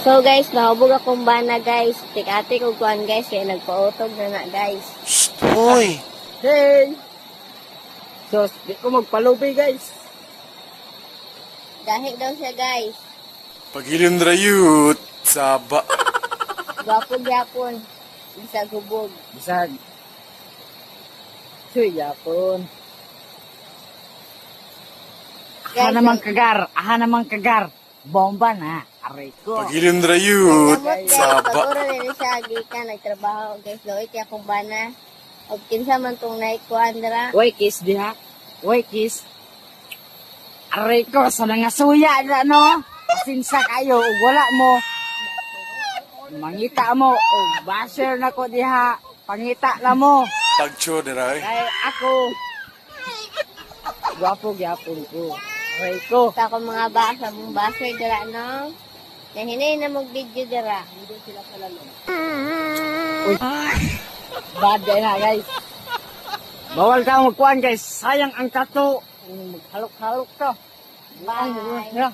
So guys, nahubog akong bana, guys. Tik-ate ko kuan, guys, kaya nagpautog na na, guys. Shh, hoy! Hey! So, di ko magpalubi, guys. Gahi daw siya, guys. Pagilin rayut, saba. Gwapo gyapon. Bisag hubog. Bisag. Tuy, yapon. Aha Guys, naman kagar, aha naman kagar. Bomba na, aray ko. Pagilin rayut, Kamot, guys, saba. pag-ura na siya gikan nagtrabaho, guys. Loit kay akong bana. Og kinsa man tong naikuan dira. Way kiss diha. Way kiss. Aray ko, sa mga suya na no. Pasinsa kayo, ug wala mo. Mangita mo, og basher na ko diha. Pangita na mo. Tagcho diray. Kay ako, gwapo gyapon ko. Aray ko. Sa akong mga basa mong basher dira, no. Nahinay na mag video dira. Uy. Bad guy na, guys. Bawal ka magkuhan, guys. Sayang ang tato. Maghalok-halok ka. Bye. Yeah.